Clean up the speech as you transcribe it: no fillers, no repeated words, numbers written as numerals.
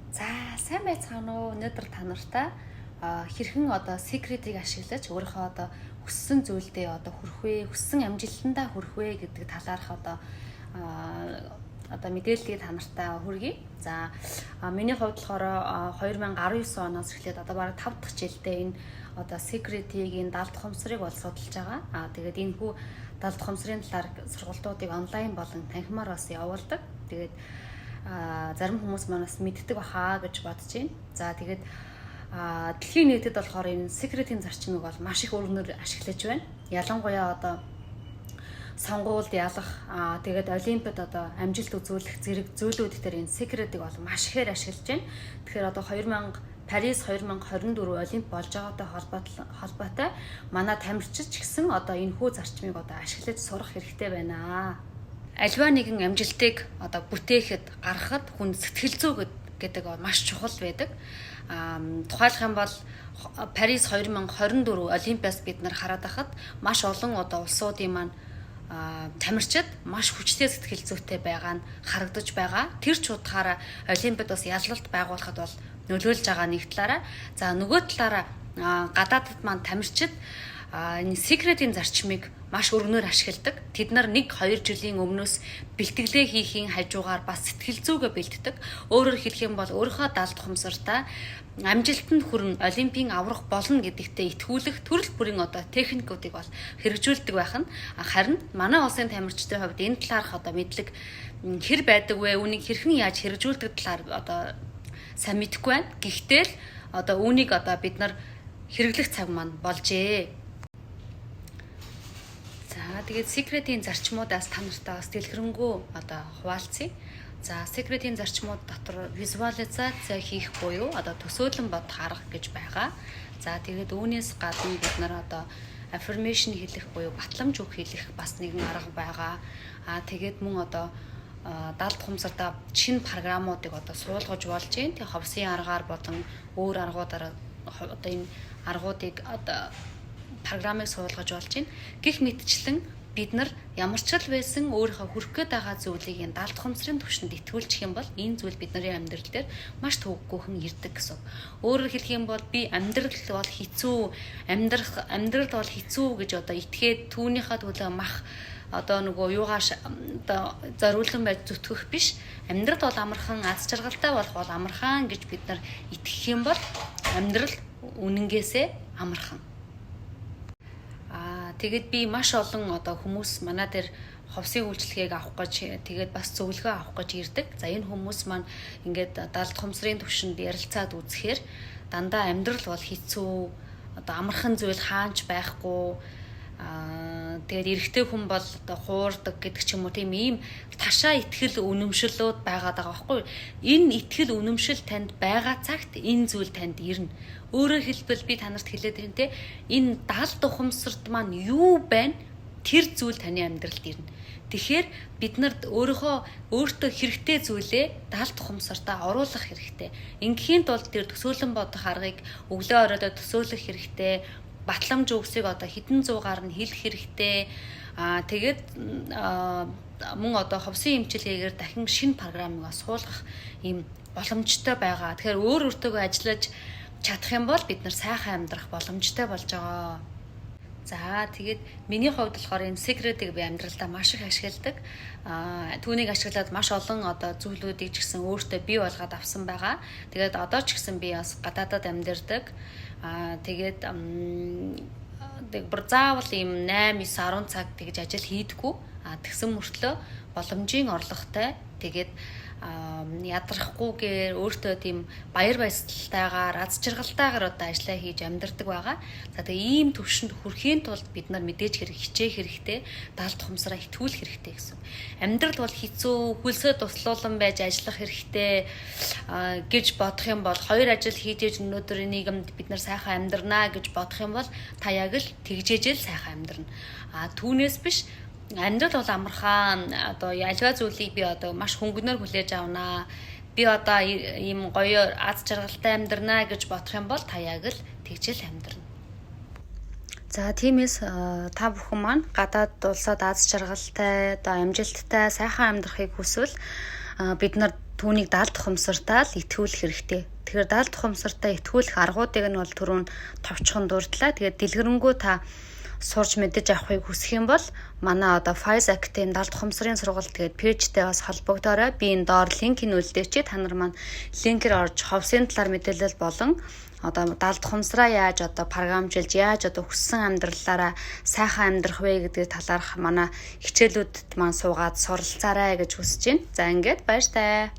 За, сайн байцгаана уу? Өнөөдөр та нартай хэрхэн одоо secret-ийг ашиглаж өөрийнхөө одоо хүссэн зүйлдээ одоо хүрэх вэ, хүссэн амжилтандаа хүрэх вэ гэдэг талаарх одоо мэдээллийг та нартай хүргэе. За, миний хувьд болохоор 2019 оноос эхлээд одоо бараг 5 дахь жилдээ энэ одоо secret-ийг, энэ далд ухамсарыг бол судалж байгаа. Тэгээд энэ хүү далд ухамсарын талаар сургалтуудыг онлайн болон танхимаар бас явуулдаг. Тэгээд зарим хүмүүс манаас мэддэг баха гэж бодож байна. За, тэгээд дэлхийн нийтэд болохоор энэ secret-ийн зарчмыг бол маш их өргөнөөр ашиглаж байна. Ялангуяа одоо сонгуульд ялах, тэгээд олимпиад одоо амжилт үзүүлэх зэрэг зүйлүүд дээр энэ secret-ийг бол маш ихээр ашиглаж байна. Тэгэхээр одоо 2000 Парис 2024 олимп болж байгаатай холбоотой манай тамирчид ч гэсэн одоо энэ хүү зарчмыг одоо ашиглаж сурах хэрэгтэй байна. Аливаа нэгэн амжилтыг одоо бүтээхэд, гаргахад хүн сэтгэл зүй гэдэг маш чухал байдаг. Тухайлах юм бол Парис 2024 олимпиас бид нар хараад байхад маш олон одоо улсуудын маань тамирчид маш хүчтэй сэтгэл зүйтэй байгаа нь харагдаж байгаа. Тэр ч утгаараа олимпиад бас ялалт байгуулахад бол нөлөөлж байгаа нэг талаараа. За, нөгөө талаараа гадаадд маань тамирчид энэ secret-ийн зарчмыг маш өргөнөөр ашигладаг. Тэд нар 1 2 жилийн өмнөөс бэлтгэлээ хийхийн хажуугаар бас сэтгэл зүйгээ бэлддэг. Өөрөөр хэлэх юм бол өөрийнхөө далд ухамсартаа амжилтанд хүрнэ, олимпийн аврах болно гэдэгтээ итгүүлэх төрөл бүрийн одоо техникүүдийг бол хэрэгжүүлдэг байх нь. Харин манай улсын тамирчдын хувьд энэ талаарх одоо мэдлэг хэр байдаг вэ? Үүнийг хэрхэн яаж хэрэгжүүлдэг талаар одоо сайн мэдэхгүй байна. Гэхдээ л одоо үүнийг одоо бид нар хэрэглэх цаг маань болжээ. За, тэгээд secret-ийн зарчмуудаас та нартай бас дэлгэрэнгүй одоо хуваалцъя. За, secret-ийн зарчмууд дотор визуализац хийх буюу одоо төсөөлөн бодох арга гэж байгаа. За, тэгээд үүнээс гадна бид нар одоо affirmation хэлэх буюу батламж үг хэлэх бас нэгэн арга байгаа. Тэгээд мөн одоо далд ухамсартаа шинэ програмуудыг одоо суулгаж болж байна. Тэгээ ховсын аргаар болон өөр аргуудаар одоо энэ аргуудыг, одоо програмыг суулгаж болж байна. Гэх мэтчлэн бид нар ямар ч л байсан өөрийнхөө хүрэх гээд байгаа зүйлийг энэ далд ухамсарын түвшинд итгүүлчих юм бол энэ зүйл бидний амьдрал дээр маш төвөггүйхэн ирдэг гэсэн. Өөрөөр хэлэх юм бол би амьдрал бол хэцүү, амьдрах амьдрал бол хэцүү гэж одоо итгээд түүнийхээ төлөө мах одоо нөгөө юугаа одоо зориулан байж зүтгэх биш, амьдрал бол амархан, аз жаргалтай болох бол амархан гэж бид нар итгэх юм бол амьдрал үнэнгээсээ амархан. Тэгээд би маш олон одоо хүмүүс манай дээр ховсын үйлчилгээг авах гэж, тэгээд бас зөвлөгөө авах гэж ирдэг. За, энэ хүмүүс маань ингээд далд ухамсарын түвшинд ярилцаад үзэхээр дандаа амьдрал бол хэцүү, одоо амархан зүйл хаанч байхгүй, тэгээд эрэгтэй хүн бол одоо хуурдаг гэдэг ч юм уу, тийм ийм ташаа итгэл үнэмшлүүд байгаад байгаа байхгүй юу? Энэ итгэл үнэмшил танд байгаа цагт энэ зүйл танд ирнэ. Өөрөөр хэлбэл би та нарт хэлээд ирнэ те, энэ далд ухамсарт маань юу байна? Тэр зүйл таны амьдралд ирнэ. Тэгэхээр бид нарт өөрийнхөө өөртөө хэрэгтэй зүйлээ далд ухамсартаа оруулах хэрэгтэй. Ингээхийн тулд тэр төсөөлөн бодох аргыг өглөө оройдоо төсөөлөх хэрэгтэй, батламж үгсийг одоо хэдэн зуугаар нь хэлэх хэрэгтэй. Тэгээд мөн одоо ховсын эмчилгээгээр дахин шинэ програмыг суулгах ийм боломжтой байгаа. Тэгэхээр өөр өөртөөгөө ажиллаж чадах юм бол бид нар сайхан амьдрах боломжтой болж байгаа. За, тэгээд миний хувьд болохоор энэ secret-ийг би амьдралдаа маш их ашигладаг. Түүнийг ашиглаад маш олон одоо зүйлүүдийг ч гэсэн өөртөө бий болгоод авсан байгаа. Тэгээд одоо ч гэсэн би бас гадаадад амьдардаг. Тэгээд бүр заавал ийм 8 9 10 цаг тэгж ажил хийдэггүй. Тэгсэн мөртлөө боломжийн орлоготой, тэгээд ядрахгүйгээр өөртөө тийм баяр баясгалтайгаар, аз жаргалтайгаар одоо ажиллаа хийж амьдардаг байгаа. За, тэгээ ийм төвшөнд хүрэхийн тулд бид нар мэдээж хэрэг хичээх хэрэгтэй, далд ухамсараа итгүүлэх хэрэгтэй гэсэн. Амьдрал бол хэцүү, хөлсөө туслуулан байж ажиллах хэрэгтэй гэж бодох юм бол, хоёр ажил хийж ээж өнөөдөр нийгэмд бид нар сайхан амьдрнаа гэж бодох юм бол та яг л тэгжээж л сайхан амьдрна. Түүнээс биш, амьдрал бол амархан, одоо аливаа зүйлийг би одоо маш хөнгөнөөр хүлээж авнаа. Би одоо ийм гоё аз жаргалтай амьдрнаа гэж бодох юм бол та яг л тэгжэл амьдрна. За, тиймээс та бүхэн маань гадаад улсад аз жаргалтай, одоо амжилттай, сайхан амьдрахыг хүсвэл бид нар Түүнийг далд ухамсартаа л итгүүлэх хэрэгтэй. Тэгэхээр далд ухамсартаа итгүүлэх аргуудыг нь бол түрүүн товчхон дурдлаа. Тэгээд дэлгэрэнгүй та сурч мэдэж авахыг хүсэх юм бол манай одоо Faiz Academy далд ухамсарын сургалт тэгээд page тэй бас холбогдоорой. Би энэ доор линкийг үлдээчихье. Та нар маань линкээр орж ховсын талаар мэдээлэл болон одоо далд ухамсараа яаж одоо програмжилж, яаж одоо хүссэн амьдралаараа сайхан амьдрах вэ гэдэг талаарх манай хичээлүүдэд маань суугаад суралцаарай гэж хүсэж байна. За, ингээд баяртай.